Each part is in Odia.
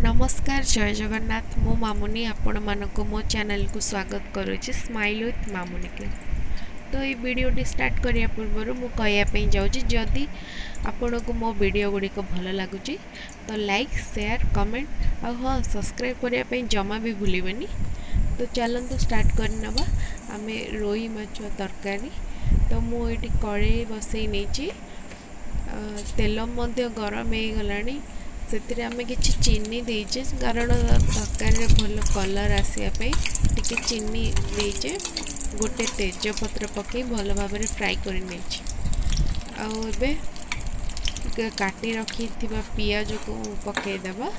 ନମସ୍କାର, ଜୟ ଜଗନ୍ନାଥ। ମୁଁ ମାମୁନି, ଆପଣମାନଙ୍କୁ ମୋ ଚ୍ୟାନେଲକୁ ସ୍ୱାଗତ କରୁଛି, ସ୍ମାଇଲ୍ ୱିଥ୍ ମାମୁନିକୁ। ତ ଏଇ ଭିଡ଼ିଓଟି ଷ୍ଟାର୍ଟ କରିବା ପୂର୍ବରୁ ମୁଁ କହିବା ପାଇଁ ଯାଉଛି, ଯଦି ଆପଣଙ୍କୁ ମୋ ଭିଡ଼ିଓ ଗୁଡ଼ିକ ଭଲ ଲାଗୁଛି ତ ଲାଇକ୍, ସେୟାର, କମେଣ୍ଟ ଆଉ ହଁ, ସବସ୍କ୍ରାଇବ୍ କରିବା ପାଇଁ ଜମା ବି ଭୁଲିବେନି। ତ ଚାଲନ୍ତୁ ଷ୍ଟାର୍ଟ କରିନେବା ଆମେ ରୋହି ମାଛ ତରକାରୀ। ତ ମୁଁ ଏଇଠି କଡ଼େଇ ବସେଇ ନେଇଛି, ତେଲ ମଧ୍ୟ ଗରମ ହେଇଗଲାଣି। ସେଥିରେ ଆମେ କିଛି ଚିନି ଦେଇଛେ, କାରଣ ତରକାରୀରେ ଭଲ କଲର୍ ଆସିବା ପାଇଁ ଟିକେ ଚିନି ଦେଇଛେ। ଗୋଟେ ତେଜପତ୍ର ପକାଇ ଭଲ ଭାବରେ ଫ୍ରାଏ କରି ନେଇଛି। ଆଉ ଏବେ କାଟି ରଖିଥିବା ପିଆଜକୁ ପକାଇଦେବା।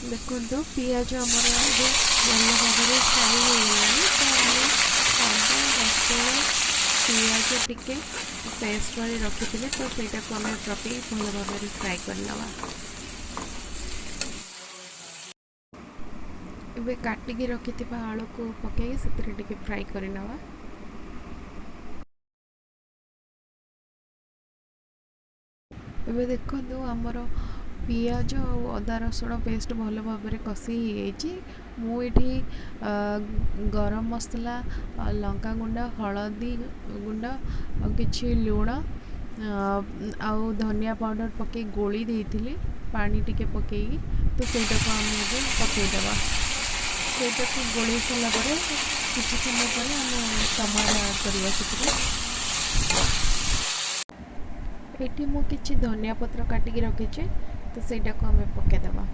ଦେଖନ୍ତୁ, ପିଆଜ ଆମର ଏବେ ଭଲ ଭାବରେ ଫ୍ରାଏ ହେଇଗଲାଣି। ତ ଆମେ ଅଦା, ରସୁଣ, ପିଆଜ ଟିକେ ପେଷ୍ଟ କରି ରଖିଥିଲେ, ତ ସେଇଟାକୁ ଆମେ ପକାଇ ଭଲ ଭାବରେ ଫ୍ରାଏ କରିନେବା। ଏବେ କାଟିକି ରଖିଥିବା ଆଳୁକୁ ପକାଇକି ସେଥିରେ ଟିକେ ଫ୍ରାଏ କରିନେବା। ଏବେ ଦେଖନ୍ତୁ, ଆମର ପିଆଜ ଆଉ ଅଦା ରସୁଣ ପେଷ୍ଟ ଭଲ ଭାବରେ କଷି ହେଇଯାଇଛି। ମୁଁ ଏଠି ଗରମ ମସଲା, ଲଙ୍କା ଗୁଣ୍ଡ, ହଳଦୀ ଗୁଣ୍ଡ ଆଉ କିଛି ଲୁଣ ଆଉ ଧନିଆ ପାଉଡ଼ର ପକାଇ ଗୋଳି ଦେଇଥିଲି ପାଣି ଟିକେ ପକାଇକି, ତ ସେଇଟାକୁ ଆମେ ଏବେ ପକାଇଦେବା। ସେଇଟାକୁ ଗୋଳେଇ ସାରିଲା ପରେ କିଛି ସମୟ ପରେ ଆମେ ଟମାଟୋ ଆଡ଼୍ କରିବା ସେଥିରେ। ଏଠି ମୁଁ କିଛି ଧନିଆ ପତ୍ର କାଟିକି ରଖିଛି, ତ ସେଇଟାକୁ ଆମେ ପକାଇଦେବା।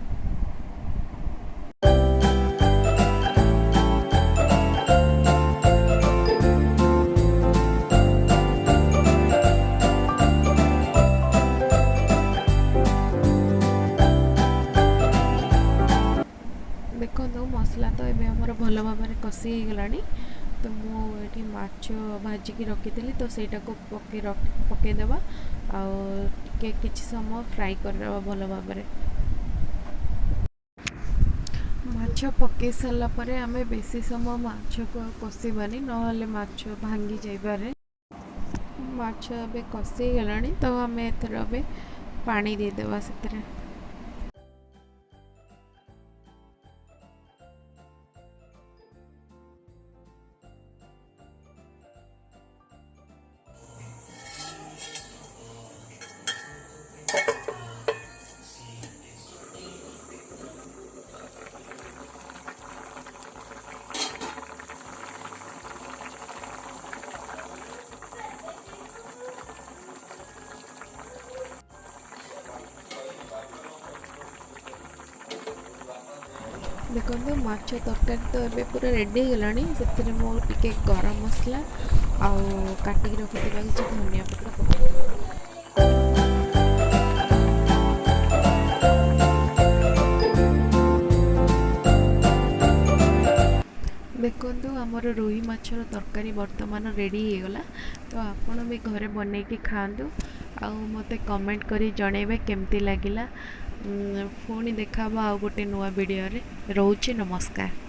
ଦେଖନ୍ତୁ, ମସଲା ତ ଏବେ ଆମର ଭଲ ଭାବରେ କଷି ହେଇଗଲାଣି। ତ ମୁଁ ଏଠି ମାଛ ଭାଜିକି ରଖିଥିଲି, ତ ସେଇଟାକୁ ପକାଇଦେବା ଆଉ ଟିକେ କିଛି ସମୟ ଫ୍ରାଏ କରିଦେବା ଭଲ ଭାବରେ। ମାଛ ପକାଇ ସାରିଲା ପରେ ଆମେ ବେଶୀ ସମୟ ମାଛକୁ ଆଉ କଷିବାନି, ନହେଲେ ମାଛ ଭାଙ୍ଗି ଯାଇପାରେ। ମାଛ ଏବେ କଷି ହେଇଗଲାଣି, ତ ଆମେ ଏଥର ଏବେ ପାଣି ଦେଇଦେବା ସେଥିରେ। ଦେଖନ୍ତୁ, ମାଛ ତରକାରୀ ତ ଏବେ ପୁରା ରେଡ଼ି ହେଇଗଲାଣି। ସେଥିରେ ମୁଁ ଟିକେ ଗରମ ମସଲା ଆଉ କାଟିକି ରଖିଥିବା କିଛି ଧନିଆ ପତ୍ର ପକାଇଦେବି। ଦେଖନ୍ତୁ, ଆମର ରୋହି ମାଛର ତରକାରୀ ବର୍ତ୍ତମାନ ରେଡ଼ି ହେଇଗଲା। ତ ଆପଣ ବି ଘରେ ବନେଇକି ଖାଆନ୍ତୁ ଆଉ ମୋତେ କମେଣ୍ଟ କରି ଜଣେଇବେ କେମିତି ଲାଗିଲା। ପୁଣି ଦେଖା ହେବ ଆଉ ଗୋଟେ ନୂଆ ଭିଡ଼ିଓରେ। ରହୁଛି, ନମସ୍କାର।